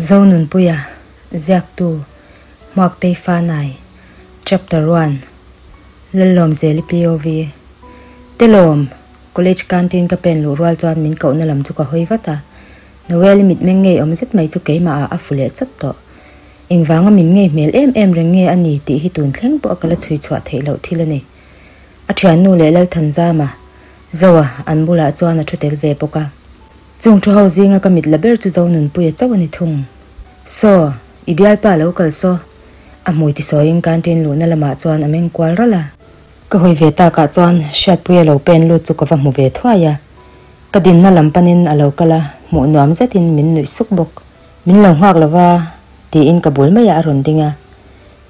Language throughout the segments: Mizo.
Zonunpuia, Ziaktu, Hmuaktei Fanai, Chapter One, Lallawmzeli POV, Telawm, College canteen ka pen luh rual chuan min kohna lam chu ka hawi vat a, Noel-i mitmeng ngeiawm zet mai chu keimah ah a fu leh chat tawh. Engvanga min ngei hmel em em reng nge a ni tih hi tun thleng pawh a ka la chhui chhuah theih loh thil a ni. A thiannu leh Lalthanzama, Zoa, an bulah chuan a thu tel ve bawk a. Chung thu ho zinga ka mit la ber chu Zonunpuia chauh a ni thung. Saw, i bialpa lo kal saw. A hmui tisawiin canteen luhna lamah chuan a meng kual ralh a. Ka hawi ve takah chuan Hriatpuia lo pen lut chu ka va hmu ve thuai a. Ka dinna lam panin a lo kal a, hmuh nuam zetin min nuih suk bawk. Min lo nghak lova, tiin ka bul maiah a rawn ding a.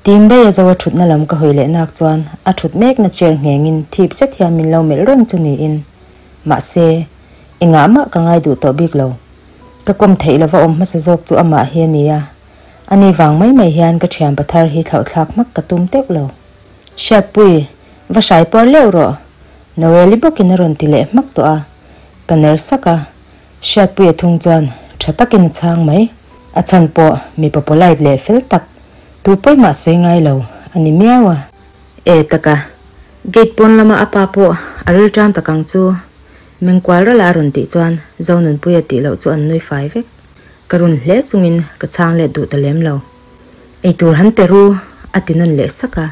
Tim daih a zo a thutna lam ka hawi leh nak chuan a thut mekna chair nghengin thip zet hian min lo melh reng chu niin. Mahse, engah mah ka ngai duh tawh bik lo. Ka kawm theih lova awm hmasa zawk chu amah hi a ni a, ani vang mai mai hian ka thian pathar hi thlauhthlak hmak ka tum teuh lo. Hriatpui, va hrai puar leuh rawh! Noel-i bawkin a rawn ti leh hmak tawh a, ka ner sak a. Hriatpuia thung chuan tha takin a chhang mai. A chhan pawh mipa polite leh fel tak, tu pawimah sawi ngai lo a ni miau a. E taka, gate pawn lama a pa pawh a ril ṭam tak ang chu. Mengkual rala a rawn tih chuan Zonunpuia tih loh chu an nui fai vek. Ka run hle chungin ka chhang let duh ta lem lo. Eitur han pe ru, a ti nawn leh sak a.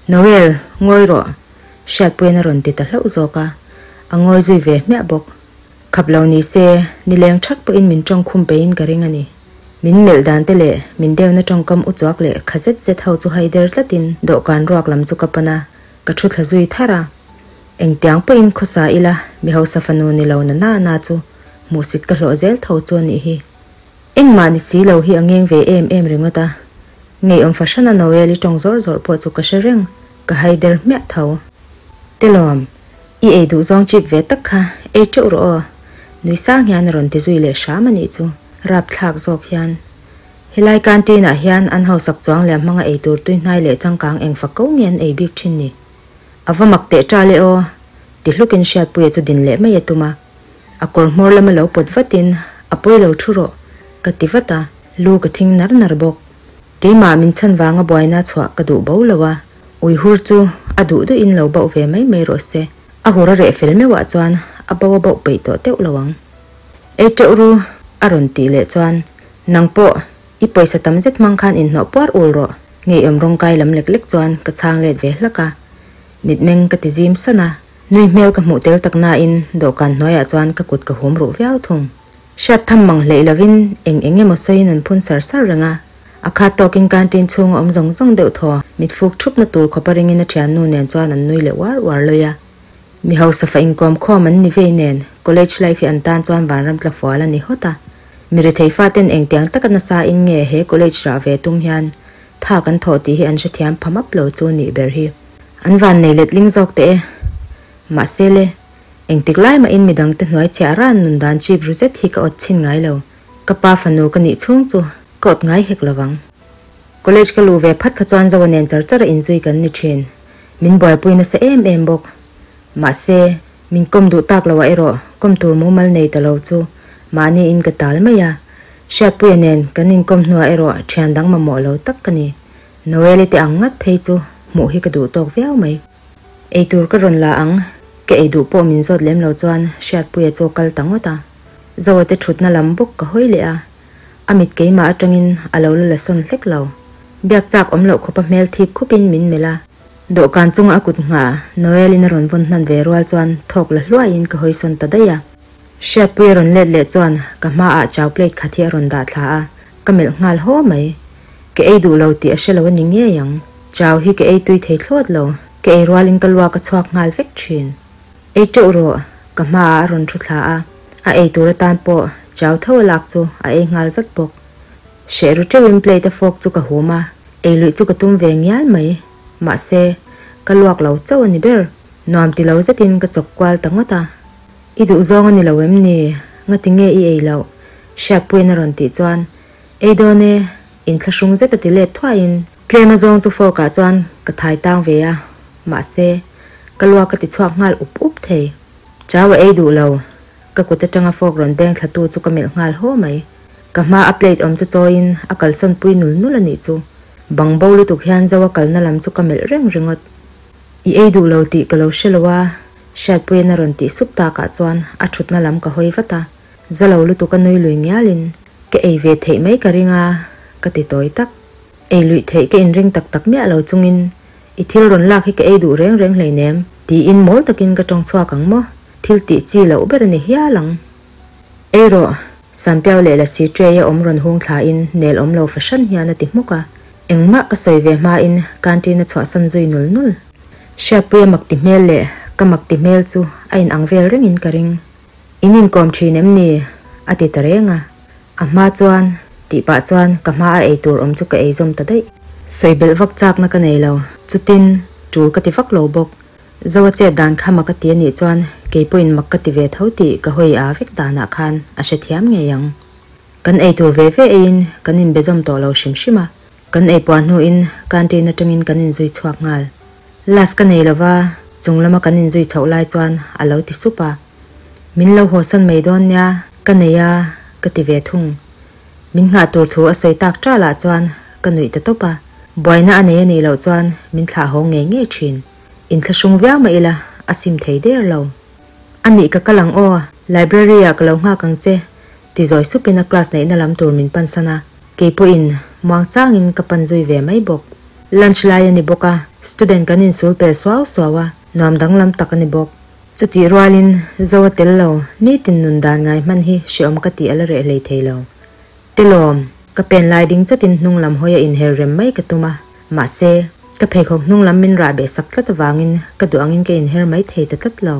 Noel, ngawi rawh, Hriatpuiin a rawn ti ta hlauh zawk a. A ngawi zui ve hmiah bawk. Khap lo ni se, nileng thak pawhin min tawng khum peiin ka ring a ni. Min melh dan te leh min deuhna tawngkam u chuak leh kha zet zet ho chu hai der tlatin dawhkan ruak lam chu ka pan a, ka thu thla zui thar a. Engtiang pawhin khawsa ila mi hausa fanu ni lo na na na chu hmuhsit ka hlawh zel tho chu a nih hi. Engmah ni si lo hi a ngeng ve em em ringawt a. Ngeiawm fahrana Noel-i tawng zawr zawr pawh chu ka hre reng, ka hai der hmiah tho. Telawm, i ei duh zawng chip ve tak kha ei teuh rawh aw. Nui sang hian a rawn ti zui leh hram a nih chu, rapthlak zawk hian. Helai canteen ah hian an hausak chuang leh hmanga ei tur tui hnai leh changkang eng fak ko nge an ei bik thin ni. A va mak teh ta le aw, ti hlukin Hriatpuia chu din leh mai a tum a. A kawr hmawr lama lo pawt vatin, A pawi lo thu rawh, ka ti vat a, lu ka thing nar nar bawk. Keimah min chhan vanga buaina chhuah ka duh bo lo a, ui hur chu a duh duhin lo bauh ve mai mai rawh se. A hur a reh fel meuhah chuan a bo a bauh peih tawh teuh lo ang. Ei teuh ru, a rawn tih leh chuan, Nang pawh, i pawisa tam zet hmang khan inhnawh puar ul rawh, ngeiawm rawngkai lam lek lek chuan ka chhang let ve hlak a. Mitmeng ka ti zim san a, nui hmel ka hmuh tel tak nain dawhkan hnuaiah chuan ka kut ka hum ruh viau thung. Hriat tham mang hleih lovin eng eng emaw sawiin an phun sar sar reng a, a khat tawkin canteen chhunga awm zawng zawng deuh thaw mit fuk thup na tur khawpa ringin a thiannu nen chuan an nui leh uar uar lawi a. Mi hausa fa inkawm khawm an ni vei nen college life hi an tan chuan vanram tla fual a ni hawt a. Mi rethei faten engtiang taka nasa in nge he college rah ve tum hian tha kan thawh tih hi an hrethiam pha map lo chu nih ber hi. An van nei letling zawk teh e. Mahse le, engtik lai mahin midang te hnuai chhiah ran nun dan chip ru zet hi ka awt chhin ngai lo. Ka pa fanu ka nih chhung chu ka awt ngai hek lo vang. College ka luh ve phat kha chuan Zoa nen char char a inzui kan ni thin. Min buaipui nasa em em bawk. Mahse, min kawm duh tak loah erawh kawm tur mumal nei ta lo chu mahni in ka tal mai a. Hriatpuia nen kan inkawm hnuah erawh thian dang mamawh lo tak ka ni. Noel-i te ang ngat phei chu hmuh hi ka duh tawk viau mai. Eitur ka rawn la ang, ka ei duh pawh min zawt lem lo chuan Hriatpuia chu a kal ta ngawt a. Zoa te thutna lam bawk ka hawi leh a, a mit keimah atangin a lo la la sawn hlek lo. Biak chak awm loh khawpa hmel thip khupin min melh a. Dawhkan chunga a kut nghah Noel-in a rawn vawn hnan ve rual chuan thawk la hluaiin ka hawi sawn ta daih a. Hriatpuia rawn let leh chuan ka hmaah chow plate khat hi a rawn dah thla a, ka melh nghal haw mai. Ka ei duh lo tih a hre lo a ni ngei ang. Chow hi ka ei tui thei thlawt lo, ka ei rualin ka luak a chhuak nghal vek thin. Ei teuh rawh, ka hmaah a rawn thu thla a, a ei tur atan pawh chow tho a lak chu a ei nghal zat bawk. Hreh ru teuhin plate a fork chu ka hum a, ei luih chu ka tum ve ngial mai. Mahse, ka luak lo chauh a ni ber. Nuam ti lo zetin ka chawp kual ta ngawt a. I duh zawng a ni lo em ni? Ngati nge i ei loh? Hriatpuiin a rawn tih chuan, Ei dawn e, inthlahrung zet a ti let thuaiin tlem a zawng chu fork ah chuan ka thai tang ve a, mahse, ka luak ka ti chhuak nghal up up thei. Chau a ei duh lo, ka kut atanga fork rawn beng thla tu chu ka melh nghal haw mai. Ka hma a plate awm chu chawiin a kalsawn pui nul nul a nih chu. Bang bo lutuk hian Zoa kalna lam chu ka melh reng ringawt. I ei duh lo tih ka lo hre lo a, Hriatpuiin a rawn tih sup takah chuan a thutna lam ka hawi vat a. Za lo lutuk a nui lui ngialin, Ka ei ve theih mai ka ring a, ka ti tawi tak. Ei luih theih ka inring tak tak miah lo chungin, I thil rawn lak hi ka ei duh reng reng hleinem, tiin mawl takin ka tawng chhuak ang maw? Thil tih chi loh ber a ni hial ang. Ei rawh, Sampiau leh Lasi tray a awm rawn hung thlain nel awm lo fahran hian a ti hmuk a. Engmah ka sawi ve hmain canteen a chhuahsan zui nul nul. Hriatpuia mak ti hmel leh ka mak ti hmel chu a inang vel rengin ka ring. In inkawm thin em ni? a ti ta reng a. A hma chuan tih pah chuan ka hma a ei tur awm chu ka ei zawm ta daih. Sawi belh vak chakna ka nei lo, chutin tul ka ti vak lo bawk. Zoa chet dan kha mak a ti a nih chuan kei pawhin mak ka ti ve tho tih ka hawi a vek danah khan a hrethiam ngei ang. Kan ei tur ve ve eiin kan inbe zawm tawh lo hrim hrim a, kan ei puar hnuin canteen atangin kan inzui chhuak nghal. Last ka nei lova chung lama kan inzui chhoh lai chuan a lo ti sup a, Min lo hawsan mai dawn nia, ka nei a, ka ti ve thung. Min nghah tur thu a sawi tak ṭalah chuan ka nuih ta tawp a, buaina a nei a nih loh chuan min thlah haw ngei ngei ṭhin. Inthlahrung viau mah ila a sim thei der lo. A nih ka kal ang aw, library ah ka lo nghak ang che, ti zawi supin a class neihna lam tur min pansan a, kei pawhin muang changin ka pan zui ve mai bawk. Lunch lai a ni bawk a, student kan insul pel suau suau a, nuam danglam tak a ni bawk. Chutih rualin Zo a tel lo, nitin nun dan ngai hman hi hreawm ka tih a la reh hlei thei lo. Telawm, ka pen lai ding chawtin hnung lam hawi a inher rem mai ka tum a, mahse, ka pheikhawk hnung lam min rah beh sak tlat avangin ka duh angin ka inher mai thei ta tlat lo.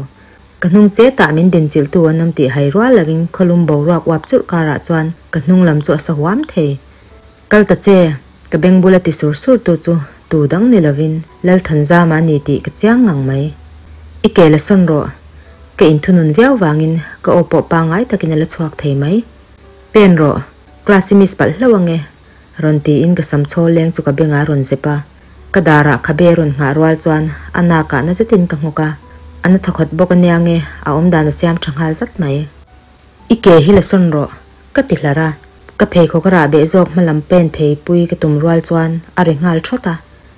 Ka hnung chetah min dinchilhtu an awm tih hai rual lovin khawlum boruak uap churh karah chuan ka hnung lam chu a sa huam thei. Kal ta che, ka beng bula ti sur sur tu chu tu dang ni lovin Lalthanzama a ni tih ka chiang ngang mai. I ke la sawn rawh, ka inthunun viau vangin ka aw pawh pangngai takin a la chhuak thei mai. Pen rawh, class i miss palh hlauh ange, rawn tiin ka sam chhawl leng chu ka bengah a rawn zep a. Ka darah khabe rawn nghah rual chuan a nakah na zetin ka nghawk a, a na thawkhat bawk ania nge a awmdan a siam tha nghal zat mai. I ke hi la sawn rawh, ka ti hlar a, ka pheikhawk a rah beh zawk hmalam pen phei pui ka tum rual chuan a ri nghal thawt a,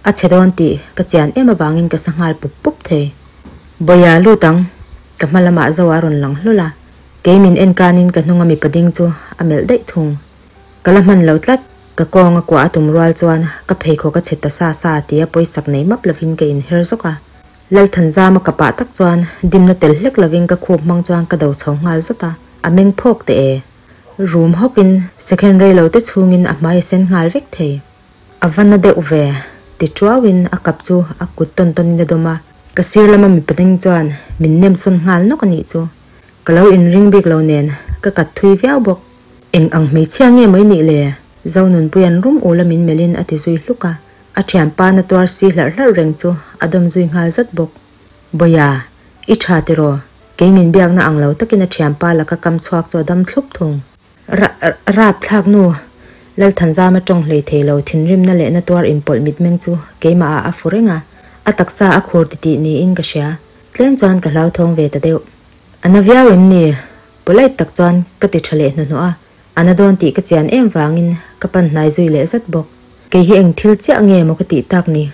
a chhe dawn tih ka chian em avangin ka sa nghal pup pup thei. Bawia lut ang, ka hma lamah zo a rawn lang hlawl a, kei min en kanin ka hnunga mipa ding chu a melh daih thung. Ka la hman lo tlat, ka kawng a kuah a tum rual chuan ka pheikhawk a chhe ta sa sa tia pawisak nei map lovin ka inher zawk a. Lalthanzama ka pah tak chuan dimna tel hlek lovin ka khup hmang chuan ka do chho nghal zawt a, a meng phawk teh e. Rum hawkin second rei lo te chhungin a hmai a sen nghal vek thei. A va na deuh ve, ti tuauin a kap chu a kut tawn tawnin a dawm a, ka sir lama mipa ding chuan min nem sawn nghal nawk a nih chu. Ka lo inring bik lo nen ka kat thui viau bawk. Eng ang hmeichhia nge mai nih le? Zonunpuia'n rum ul a min melhin a ti zui hluk a. A thianpa na tuar si hlarh hlarh reng chu a dawm zui nghal zat bawk. Bawia, i tha tiraw? Kei min biakna ang lo takin a thianpa laka kam chhuak chu a dam thlup thung. Ra, rap thlak nu! Lalthanzama tawng hlei thei lo thinrimna leh na tuar inpawlh mitmeng chu keimah ah a fu reng a, a taksa a khur titih niin ka hria. Tlem chuan ka hlauthawng ve ta deuh. A na viau em ni? Polite tak chuan ka ti tha leh hnuhnawh a, a na dawn tih ka chian em vangin ka pan hnai zui leh zat bawk. Kei hi eng thil chiah nge maw ka tih tak ni?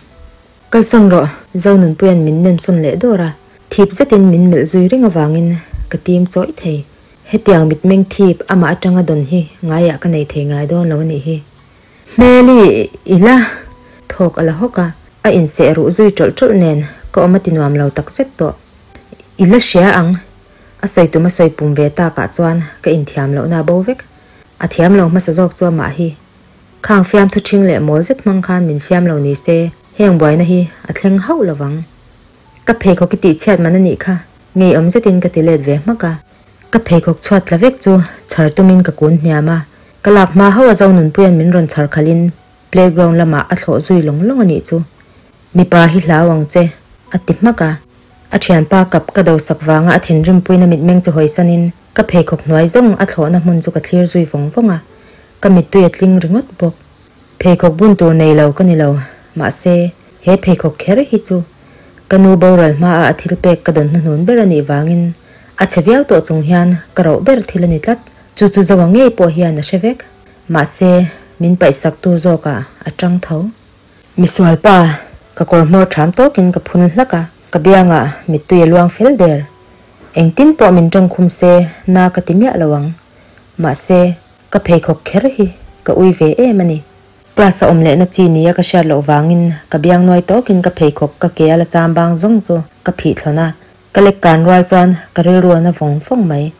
Kalsawn rawh, Zonunpuia'n min nemsawn leh dawr a, thip zetin min melh zui reng avangin ka tim chawih thei. Hetiang mitmeng thip amah atanga dawn hi ngaiah ka nei thei ngai dawn lo a nih hi. Hmeli ila thawk a la hawk a, a inseh ruh zui tawlh tawlh nen ka awm a ti nuam lo takzet tawh. I la hria ang, A sawi tum a sawi pum ve takah chuan ka inthiam lohna a bo vek. A thiam lo hmasa zawk chu amah hi. Khang fiamthu ṭhing leh mawl zet hmang khan min fiam lo ni se, heng buaina hi a thleng hauh lo vang. Ka pheikhawk i tihchhiat man a nih kha, ngeiawm zetin ka ti let ve hmak a. Ka pheikhawk chhuat tla vek chu chhar tumin ka kun hniam a, ka lak hma hauh a Zonunpuia'n min rawn chhar khalhin playground lamah a thlawh zui lawng lawng a nih chu. Mipa hi hlau ang che, a ti hmak a. A thianpa kap ka do sak vanga a thinrimpuina mitmeng chu hawisanin ka pheikhawk hnuai zawng a thlawhna hmun chu ka thlir zui vawng vawng a, ka mittui a tling ringawt bawk. Pheikhawk bun tur nei lo ka ni lo, mahse, he pheikhawk kher hi chu ka nu boral hmaa a thil pek ka dawn hnuhnun ber a nih vangin a chhe viau tawh chung hian ka roh ber thil a ni tlat. Chu chu Zoa ngei pawh hian a hre vek. Mahse, min paihsaktu zawkah a tang tho. Misual pa, ka kawr hmawr ṭham tawkin ka phun hlak a, ka biangah mittui a luang fel der. Engtin pawh min ṭawngkhum se na ka ti miah lo ang. Mahse, ka pheikhawk kher hi ka ui ve em a ni. Class a awm lehna chi nia ka hriat loh vangin ka biang nuai tawkin ka pheikhawk ka ke a la cham bang zawng chu ka phih thlawn a, ka lek kan rual chuan ka rilru a na vawng vawng mai.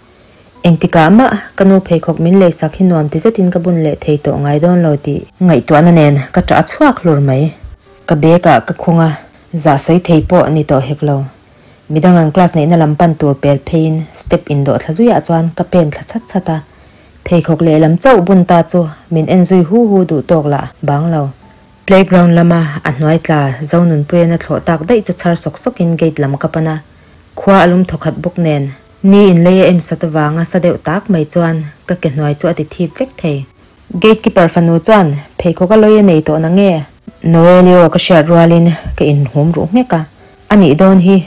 Engtikah mah ka nu pheikhawk min leisak hi nuam ti zetin ka bun leh thei tawh ngai dawn lo tih ngaihtuahna nen ka ṭah a chhuak hlur mai. Ka bag ah ka khung a, zah sawi thei pawh ni tawh hek lo. Midang an class neihna lam pan tur pel pheiin step indawh thla zuiah chuan ka pen thla chhat chhat a. Pheikhawk lehlam chauh bun ta chu min en zui hu hu duh tawk lah bang lo. Playground lama a hnuai tla Zonunpuian a thlawh tak daih chu chhar sawk sawkin gate lam ka pan a, khua a lum thawkhat bawk nen ni inlei a em sat avanga sa deuh tak mai chuan ka ke hnuai chu a ti thip vek thei. Gate keeper fanu chuan pheikhawk a lawi a nei tawh na nge? Noelio ka hriat rualin ka inhum ruh nghek a, a nih dawn hi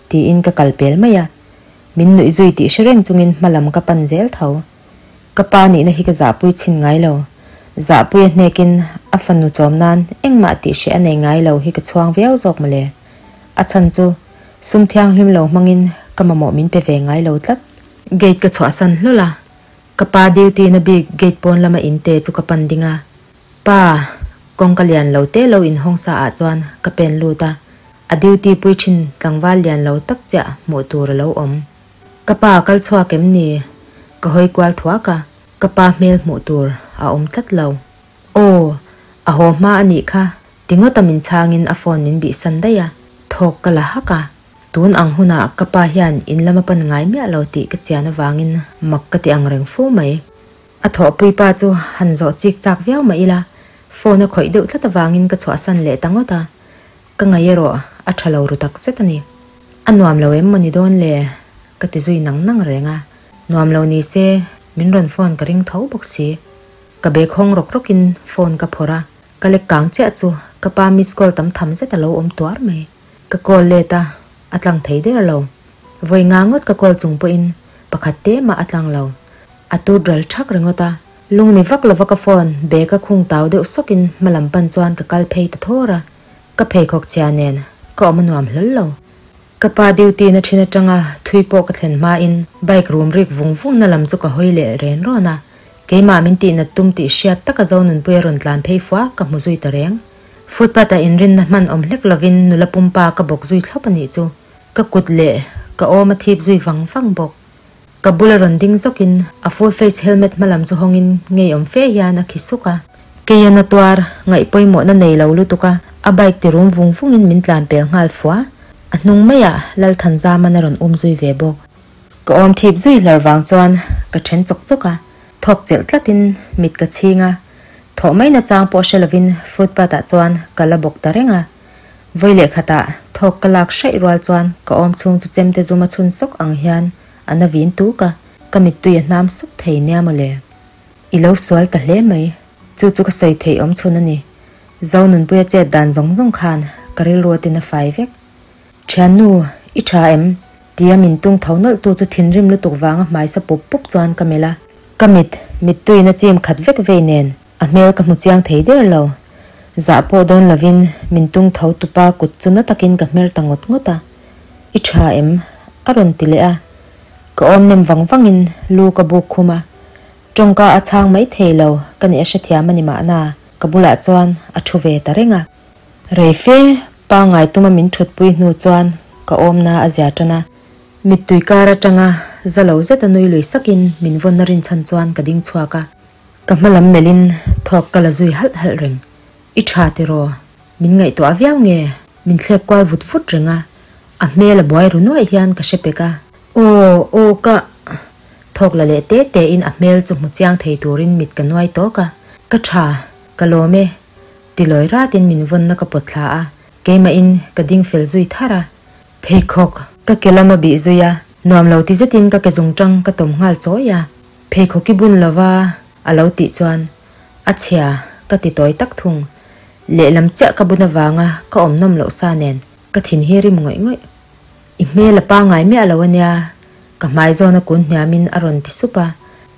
tiin ka kal pel mai a. Min nuih zui tih hre reng chungin hma lam ka pan zel tho. Ka pa nihna hi ka zahpui chhin ngai lo. Zahpui a hnekin a fanu chawm nan engmah tih hreh a nei ngai lo hi ka chhuang viau zawk mawle. A chhan chu sum thianghlim lo hmangin ka mamawh min pe ve ngai lo tlat. Gate ka chhuahsan hlawl a, ka pa duty na bik gate pawn lama in te chu ka pan ding a. Pa, kawngka lian lo te lo inhawng sa ah chuan ka pen lut a, a duty pui thin tlangval lian lo tak chiah hmuh tur a lo awm. Ka pa kal chhuak em ni? Ka hawi kual thuak a, ka pa hmel hmuh tur a awm tlat lo. Aw, a haw hma a nih kha, ti ngawta min chhangin a phone min bihsan daih a, thawk ka la hak a. Tun ang hunah ka pa hian in lam a pan ngai miah lo tih ka chian avangin mak ka ti ang reng fu mai. A thawhpui pa chu han zawh chik chak viau mah ila, phone a khawih deuh tlat avangin ka chhuahsan leh ta ngawt a, ka ngaih erawh a tha lo ru tak zet a ni. A nuam lo em maw ni dawn le? ka ti zui nang nang reng a, nuam lo ni se min rawn phone ka ring tho bawk si. Ka bag hawng rawk rawkin phone ka phawrh a, ka lek kang chiah chu ka pa miss call tam tham zet a lo awm tuar mai. Ka call let a, a tlang thei der lo. Vawi nga ngawt ka call chung pawhin pakhat te mah a tlang lo. A tut ral thak ringawt a, lung ni vak lova ka phone bag a khung tau deuh sawkin hma lam pan chuan ka kal phei ta thawr a, ka pheikhawk chhia nen ka awm a nuam hlawl lo. Ka pa duty na thin atanga thui pawh ka thlen hmain bike rum rik vung vung na lam chu ka hawi leh ren rawn a, keimah min tihnat tum tih hriat taka Zonunpuia rawn tlan phei fua ka hmu zui ta reng. Footpath ah inrinna hman awm hlek lovin nula pumpa ka bawk zui thlawp a nih chu. Ka kut leh ka awm a thip zui vang vang bawk. Ka bula rawn ding zawkin a full face helmet hma lam chu hawngin ngeiawm fe hian a khi suk a. Keian a tuar, ngaih pawimawhna nei lo lutuk a, a bike ti rum vung vungin min tlan pel nghal fua. A hnung maiah Lalthanzaman a rawn um zui ve bawk. Ka awm thip zui hlar vang chuan ka then chawk chawk a, thawk chelh tlatin mit ka chhing a, thawh mai nachang pawh hre lovin footpath ah chuan ka la bawk ta reng a. Vawi leh khatah thawk ka lak hraih rual chuan ka awm chhung chu chemte zum a chhun sawk ang hian a na vin tuk a, ka mittui a hnam suk thei nia mawle. I lo sual ta hle mai, chu chu ka sawi theih awm chhun a ni. Zonunpuia chet dan zawng zawng khan ka rilru a tin a fai vek. Thiannu, i tha em? Tia min tung tho nawlh tu chu thinrim lutuk vanga hmai sa pup pup chuan ka melh a. Ka mit, mittuiin a chim khat vek vei nen a hmel ka hmu chiang thei der lo. Zah pawh dawn lovin min tung tho tupa kut chu na takin ka hmer ta ngawt ngawt a. I tha em? A rawn ti leh a. Ka awm nem vang vangin lu ka buk khum a. Tawngka a chhang mai thei lo ka nih a hrethiam a ni mahna ka bulah chuan a thu ve ta reng a. Rei fe pangngai tuma min thutpui hnu chuan ka awmna a zia tan a. Mittui kar atanga za lo zeta nui lui sakin min vawnna rinchhan chuan ka ding chhuak a. Ka hma lam melhin thawk ka la zui halh halh reng. I tha tiraw? Min ngaihtuah viau nge? Min thlek kual vut vut reng a, a hmel a buai ru nuaih hian ka hre pek a. Aw, aw ka. Thawk la leh te te in a hmel chu hmu chiang thei turin mit ka nuai tawk a. Ka tha, ka lawm e. Ti lawi ratin min vawnna ka pawt thla a, keimahin ka ding fel zui thar a. Pheikhawk ka ke lam a bih zui a, nuam lo ti zetin ka ke zungtang ka tawm nghal chawi a. Pheikhawk i bun lova a lo tih chuan a chhia ka ti tawi tak thung. Lehlam chiah ka bun avanga ka awm nawm loh sa nen ka thin hi rim ngawih ngawih. I hmel a pangngai miah lo ania ka hmai zawna kun hniamin a rawn ti sup a.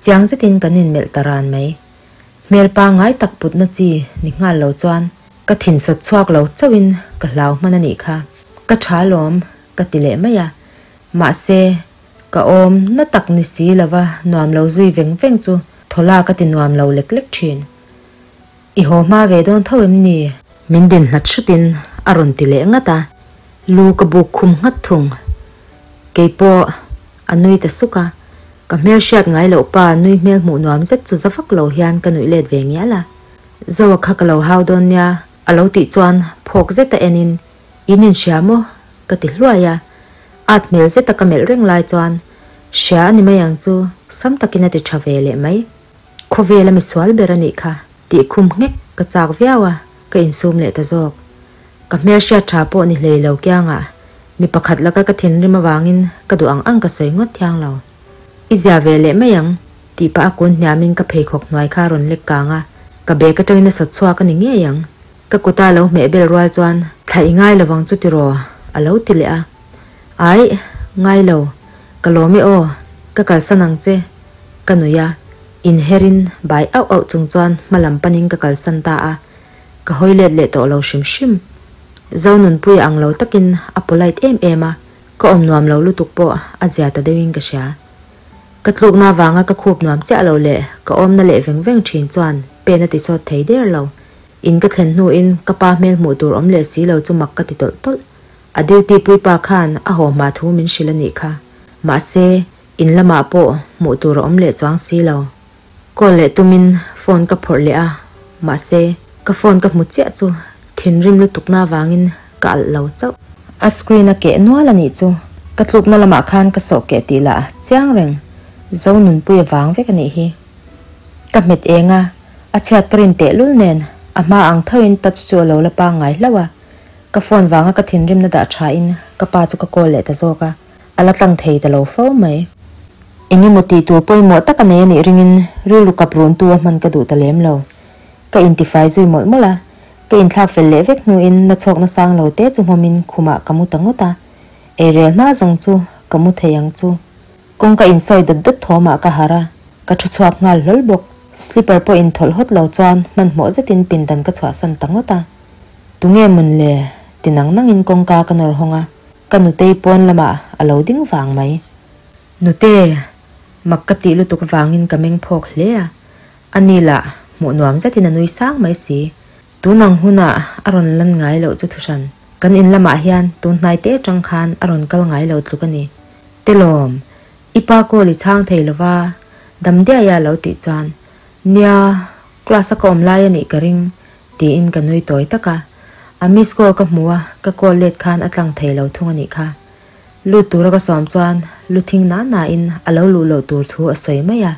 Chiang zetin kan inmelh ta ran mai. Hmel pangngai tak putna chi ni nghal lo chuan ka thin sawt chhuak lo chauhin ka hlau hman a nih kha. Ka tha lawm ka ti leh mai a. Mahse, ka awm na tak ni si lova nuam lo zui veng veng chu thawla ka ti nuam lo lek lek thin. I haw hma ve dawn tho em ni? Min din hlat hrutin a rawn ti leh ngat a, lu ka buk khum nghat thung. Keipawh a nui ta suk a, ka hmel hriat ngai loh pa nui hmel hmuh nuam zet chu za vak lo hian ka nuih let ve ngial a. Zoa kha ka lo hau dawn nia a lo tih chuan phawk zeta enin In inhria maw? ka ti hluai a, at hmel zeta ka melh reng lai chuan hria a ni mai ang chu sam takin a ti tha ve leh mai. Khawvel a misual ber a nih kha tih khum nghek ka chak viau a, ka insum leh ta zawk. Ka hmelhriat tha pawh ni hlei lo kiangah mi pakhat laka ka thinrim avangin ka duh ang ang ka sawi ngawt thiang lo. I zia ve leh mai ang tih pah a kun hniamin ka pheikhawk hnuai kha a rawn lek kang a, ka bag atangin a sawt chhuak a ni ngei ang. Ka kuta lo hmeh bel rual chuan thla i ngai lovang chu tiraw? a lo ti leh a. Aih, ngai lo, ka lawm e aw, ka kalsan ang che, ka nui a, inherin bai auh auh chung chuan hma lam panin ka kalsan ta a, ka hawi let leh tawh lo hrim hrim. Zonunpuia ang lo takin a polite em em a, ka awm nuam lo lutuk pawh a zia ta deuhin ka hria. Ka tlukna avanga ka khup nuam chiah lo leh ka awmna leh veng veng thin chuan pen a ti sawt thei der lo. In ka thlen hnuin ka pa hmel hmuh tur awm leh si lo chu mak ka ti tawlh tawlh. A duty puipa khan a haw hma thu min hrilh a nih kha. Mahse, in lamah pawh hmuh tur a awm leh chuang si lo. Call leh tumin phone ka phawrh leh a, mahse, ka phone ka hmu chiah chu thinrim lutukna avangin ka alh lo chauh. A screen a keh nual a nih chu. Ka tlukna lamah khan ka sawh keh tih lah chiang reng. Zonunpui a vang vek a nih hi. Ka hmet eng a, a chhiat ka rin tehlul nen a hma ang thoin touch chu a lo la pangngai hlauh a. Ka phone vanga ka thinrimna dah tha in ka pa chu ka call leh ta zawk a, a la tlang thei ta lo fo mai. Eng emaw tih tur pawimawh tak a nei a nih ringin rilru kap run tu a hman ka duh ta lem lo. Ka intifai zui mawlh mawlh a, ka inthlak fel leh vek hnuin na chhawk na sang lo te chu hmawmin khumah ka mu ta ngawt a, eirel hma zawng chu ka mu thei ang chu. Kawngka insawi dawt dawt thawmah ka harh a, ka thu chhuak nghal hlawl bawk. Slipper pawh inthawlh hawt lo chuan hmanhmawh zetin pindan ka chhuahsan ta ngawt a. Tunge mun le? ti nang nangin kawngka ka nawr hawng a, ka nutei pawn lamah a lo ding vang mai. Nute! Mak ka tih lutuk vangin ka meng phawk hle a, ani lah hmuh nuam zetin a nui sang mai si. Tun ang hunah a rawn lan ngai loh chu thuhran. Kan in lamah hian tun hnai te atang khan a rawn kal ngai lo tluk a ni. Telawm, i pa call i chhang thei lova, Damdiaia lo tih chuan, Nia, class a ka awm lai a nih ka ring, Tiin ka nui tawi tak a. A miss call ka hmu a, ka call let khan a tlang thei lo thung a nih kha. Lut tura ka sawm chuan lu thing na na in a lo luh loh tur thu a sawi mai a.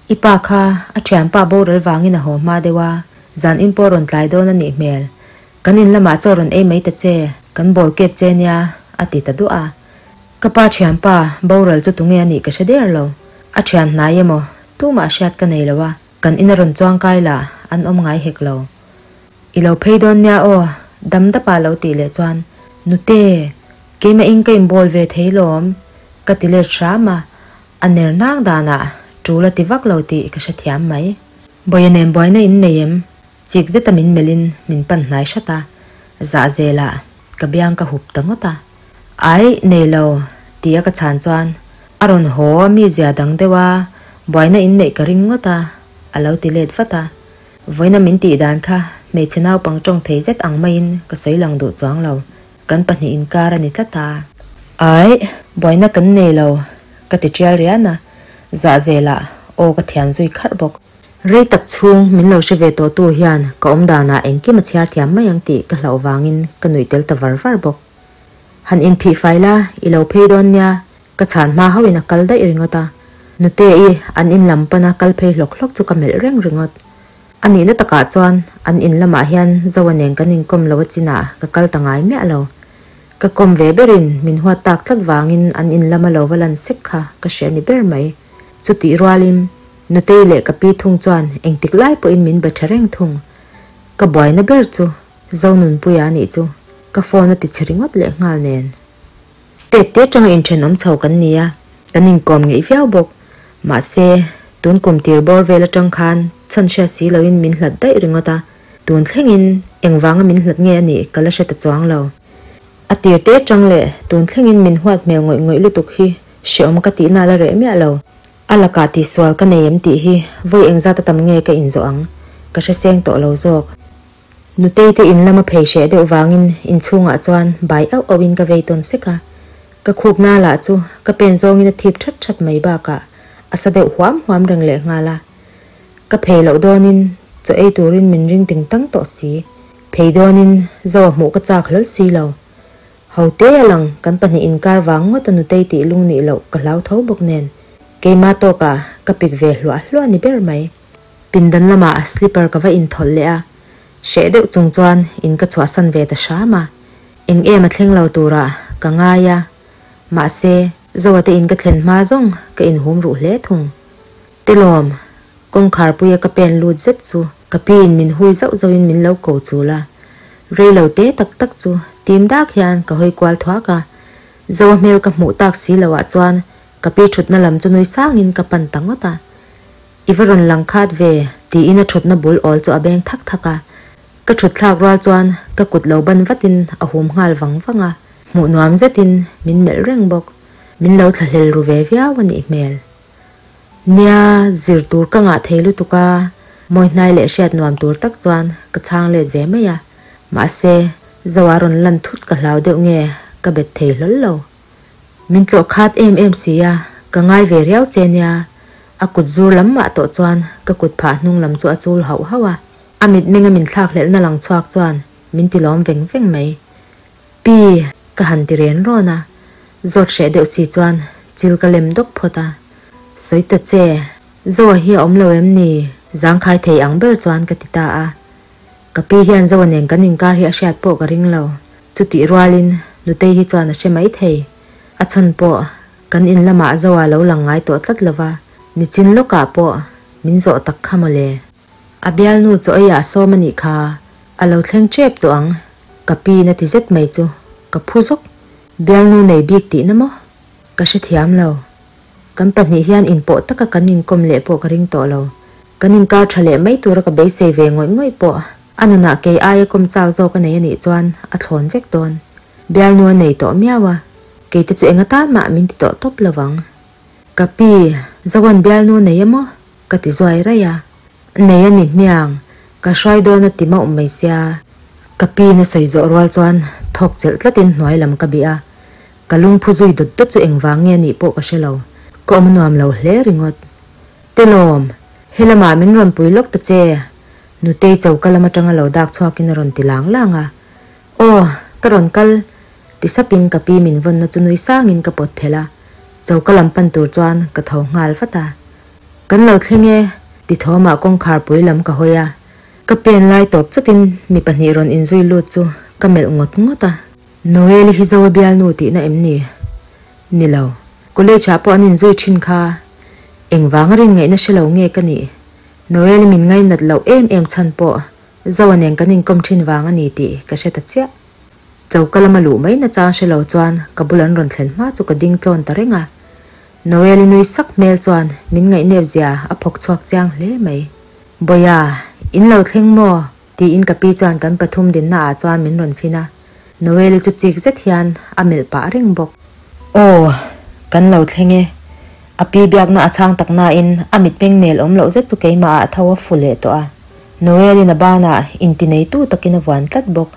I pa kha a thianpa boral vangin a haw hma deuh a, zan in pawh rawn tlai dawn a nih hmel. Kan in lamah chaw rawn ei mai ta che, kan bawl kep che nia, a ti ta duah a. Ka pa thianpa boral chu tunge a nih ka hre der lo. A thian hnai emaw tumah hriat ka nei lo a. Kan ina rawn chuang kai lah an awm ngai hek lo. I lo phei dawn nia aw, dam dapa lo tih leh chuan, Nute, keimah in ka inbawl ve thei lawm, ka ti let hram a, a ner nang danah tul a ti vak lo tih ka hrethiam mai. Bawia nen buaina in nei em? Chik zeta min melhin min pan hnai hrat a, zah zelah ka biang ka hup ta ngawt a. Aih, nei lo, ti a ka chhan chuan a rawn haw a mi zia dang deuh a, buaina in neih ka ring ngawt a, a lo ti let vat a. Vawiina min tih dan kha hmeichhe naupang tawng thei zet ang maiin ka sawi lang duh chuang lo, kan pahnih inkar a ni tlat a. Aih, buaina kan nei lo, ka ti tial rian a, zah zelah aw ka thian zui kharh bawk. Rei tak chhung min lo hre ve tawhtu hian ka awm danah engkim a chhiar thiam mai ang tih ka hlauh vangin ka nuih tel ta var var bawk. Han inphih fai la, i lo phei dawn nia, ka chhan hma hauhin a kal daih ringawt a. Nute-i an in lam pana kal phei hlawk hlawk chu ka melh reng ringawt. A nihna takah chuan an in lamah hian Zoa nen kan inkawm lo a chinah ka kal ta ngai miah lo. Ka kawm ve berin min huat tak tlat vangin an in lama lo va lan sek kha ka hria ni ber mai. Chutih rualin Nutei leh ka pi thung chuan engtik lai pawhin min be tha reng thung. Ka buaina ber chu Zonunpuia a nih chu ka phone a ti chhe ringawt leh nghal nen. Tet te atanga inthenawm chho kan ni a, kan inkawm ngeih viau bawk. Mahse, Tun kum tir bawr vel atang khan chhan hriat si loin min hlat daih ringawt a, tun thlengin engvanga min hlat nge a nih ka la hre ta chuang lo. A tir te atang leh tun thlengin min huat hmel ngawih ngawih lutuk hi hreawm ka tihna la reh miah lo. A lakah tihsual ka nei em tih hi vawi engzat a tam nge ka inzawh ang ka hre seng tawh lo zawk. Nutei te in lama phei hreh deuh vangin inchhungah chuan bai auh auhin ka vei tawn sek a. Ka khupna lah chu ka pen zawngin a thip that that mai bakah a sa deuh huam huam reng lehnghal a. Ka phei loh dawnin chaw ei turin min ring ting tang tawh si. Phei dawnin zo a hmuh ka chak hlawl si lo. Ho te a lang kan pahnih inkar vang ngawt a nutei tih lung nih loh ka hlau tho bawk nen keima tawkah ka pik ve hluah hluah ni ber mai. Pindan lamah slipper ka va inthawlh leh a, hreh deuh chung chuan in ka chhuahsan ve ta hram a. Eng em a thleng lo turah ka ngai a, mahse Zoa te in ka thlen hma zawng ka inhum ruh hle thung. Telawm, kawngkhar puia ka pen lut zet chu ka pi in min hui zauh zauhin min lo ko chul a. Rei lo te tak tak chu tim dak hian ka hawi kual thuak a, Zoa hmel ka hmuh tak si loah chuan ka pi thutna lam chu nui sangin ka pan ta ngawt a. I va rawn lang khat ve, tiin a thutna bul awl chu a beng thak thak a. Ka thut thlak rual chuan ka kut lo ban vatin a hum nghal vang vang a, hmuh nuam zetin min melh reng bawk. Min lo thlahlel ru ve viau a nih hmel. Nia, zir tur ka ngah thei lutuk a, mawi hnai leh hriat nuam tur tak chuan ka chhang let ve mai a. Mahse, Zoa rawn lan thut ka hlau deuh nge ka bet thei hlawl lo. Min tlawh khat em em si a, ka ngai ve riau che nia. A kut zur lam mah tawh chuan ka kut phah hnung lam chu a chul hauh hauh a. A mitmenga min thlak hlelhna lang chhuak chuan min ti lawm veng veng mai. Pi, ka han ti ren rawn a. Zawt hreh deuh si chuan chil ka lem dawk phawt a. Sawi ta che, Zoa hi a awm lo em ni? Zangkhai thei ang ber chuan ka ti ta a. Ka pi hian Zoa nen kan inkar hi a hriat pawh ka ring lo. Chutih rualin Nutei hi chuan a hre mai thei. A chhan pawh kan in lamah Zoa lo lang ngai tawh tlat lova, nichin lawkah pawh min zawh tak kha mawle. A bialnu chaw eiah sawm a nih kha, a lo thleng tep tawh ang, ka pi na ti zet mai chu ka phu zawk. Bialnu nei bik tihna maw? Ka hrethiam lo. Kan pahnih hian inpawh taka kan inkawm leh pawh ka ring tawh lo. Kan inkar tha leh mai tura ka beisei ve ngawih ngawih pawh a nunah kei aia kawm chak zawk a nei a nih chuan a thlawn vek dawn. Bialnu a nei tawh miau a, kei te chu eng atan mah min ti tawh tawp lo vang. Ka pi, Zoan bialnu a nei emaw? ka ti zuai raih a. Nei a ni hmiang, ka hruai dawn a ti mauh mai sia. Ka pi na sawi zawh rual chuan thawk chelh tlatin hnuai lam ka bih a. Ka lungphu zui dawt dawt chu engvang nge anih pawh ka hre lo, ka awm nuam lo hle ringawt. Telawm, helamah min rawn pui lawk ta che, Nutei choka lam atanga lo dak chhuakin a rawn ti lang lang a. Aw, ka rawn kal, ti sapin ka pi min vawnna chu nui sangin ka pawt phelh a, choka lam pan tur chuan ka tho nghal vat a. Kan lo thleng e, ti thawmah kawngkhar pui lam ka hawi a, ka pen lai tawp chatin mi pahnih rawn inzui lut chu ka melh ngawt ngawt a. Noel hi Zoa bialnu tihna em ni? Ni lo. College ah pawh an inzui thin kha. Engvanga rin ngaihna hre lo nge ka nih? Noel min ngainat loh em em chhan pawh Zoa nen kan inkawm thin vang a ni tih ka hre ta chiah. Choka lama luh mai nachang hre lo chuan ka bul an rawn thlen hma chu ka ding tlawn ta reng a. Noel i nui sak hmel chuan min ngaihnep zia a phawk chhuak chiang hle mai. Bawia, in lo thleng maw? Tiin ka pi chuan kan pathum dinna ah chuan min rawn fin a, Noel-i chu chik zet hian a melh pah reng bawk. Aw, kan lo thleng e. A pi biakna a chhang tak nain a mitmeng nel awm loh zet chu keimah ah tho a fu leh tawh a, Noel-in a banah inti neitu takin a vuan tlat bawk.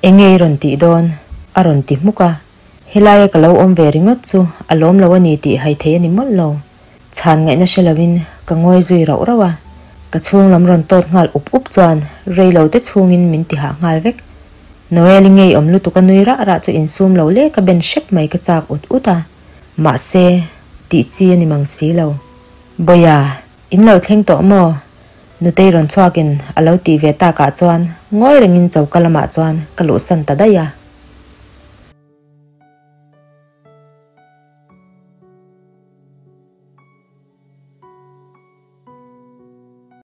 Enge i rawn tih dawn? a rawn ti hmuk a, helaia ka lo awm ve ringawt chu a lawm lo a ni tih hai thei a ni mawlh lo. Chhan ngaihna hre loin ka ngawi zui rauh rauh a, ka chhung lam rawn tawt nghal up up chuan rei lo te chhungin min ti hah nghal vek. Noel-i ngei awm lutuk a nui rah rah chu insum lo lek a ben hrep mai ka chak ut ut a, mahse tih chi a ni mang si lo. Bawia, in lo thleng tawh maw? Nutei rawn chhuakin a lo tih ve takah chuan ngawi rengin choka lamah chuan ka luhsan ta daih a.